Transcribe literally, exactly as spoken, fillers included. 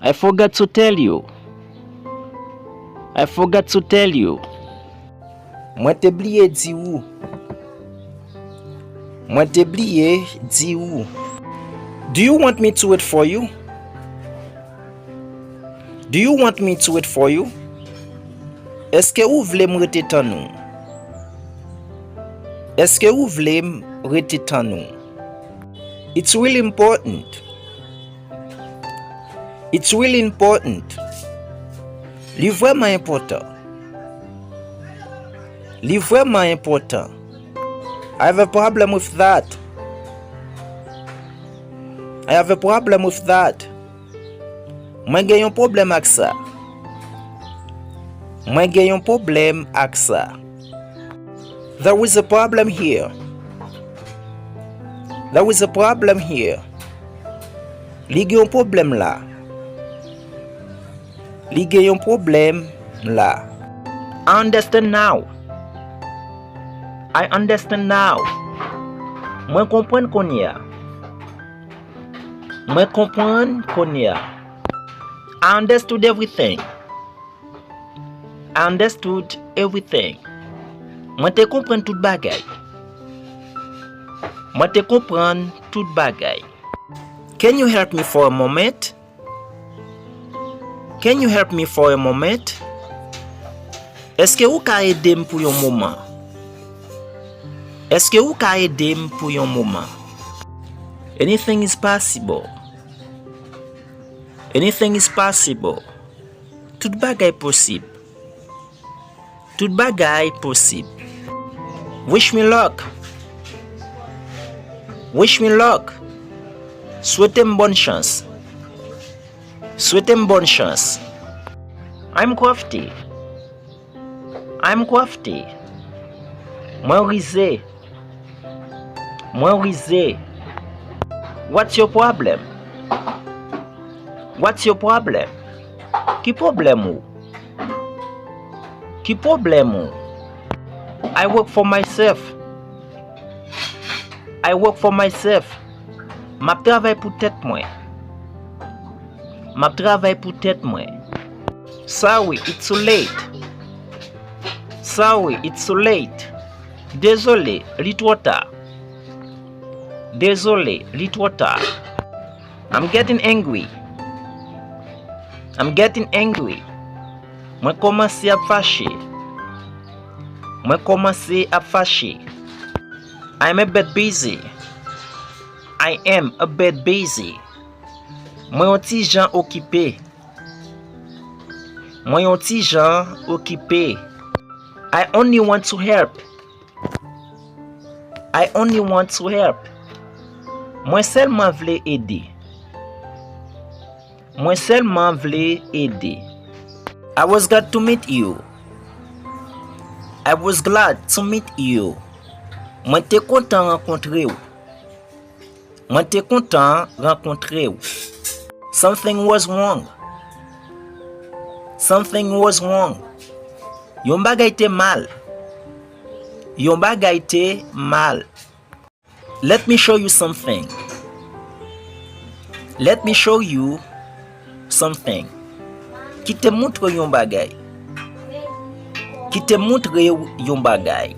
I forgot to tell you. I forgot to tell you. Mwen te bliye di ou. Mwen te bliye di ou. Do you want me to wait for you? Do you want me to wait for you? Èske ou vle m rete tann ou? Èske ou vle m rete tann ou? It's really important. It's really important. Li vrèman enpòtan. Li vrèman enpòtan. I have a problem with that. I have a problem with that. Mwen gen yon pwoblèm ak sa. Mwen gen yon pwoblèm ak sa. There is a problem here. There is a problem here. Li gen yon pwoblèm la. Li gen yon pwoblèm la. I understand now. I understand now. Mwen konprann kounye a. Mwen konprann kounye a. I understood everything. I understood everything. Mwen te konprann tout bagay. Mwen te konprann tout bagay. Can you help me for a moment? Can you help me for a moment? Èske ou ka ede m pou yon moman? Èske ou ka ede m pou yon moman? Anything is possible. Anything is possible. Tout bagay posib. Tout bagay posib. Wish me luck. Wish me luck. Swete m bòn chans. Swete m bòn chans. I'm crafty. I'm crafty. Mwen rize. Mwen rize. What's your problem? What's your problem? Ki pwoblèm ou? Ki pwoblèm ou? I work for myself. I work for myself. M ap travay pou tèt mwen. M ap travay pou tèt mwen. Sorry, it's too late. Sorry, it's too late. Dezole, li twò ta. Dezole, li twò ta. I'm getting angry. I'm getting angry. Mwen kòmanse ap fache. Mwen kòmanse ap fache. I am a bit busy. I am a bit busy. Mwen yon ti jan okipe. Mwen yon ti jan okipe. I only want to help. I only want to help. Mwen sèlman vle ede. Mwen sèlman vle ede. I was glad to meet you. I was glad to meet you. Mwen te kontan rankontre w. Mwen te kontan rankontre w. Something was wrong. Something was wrong. Yon bagay te mal. Yon bagay te mal. Let me show you something. Let me show you something. Kite m montre w yon bagay. Kite m montre w yon bagay.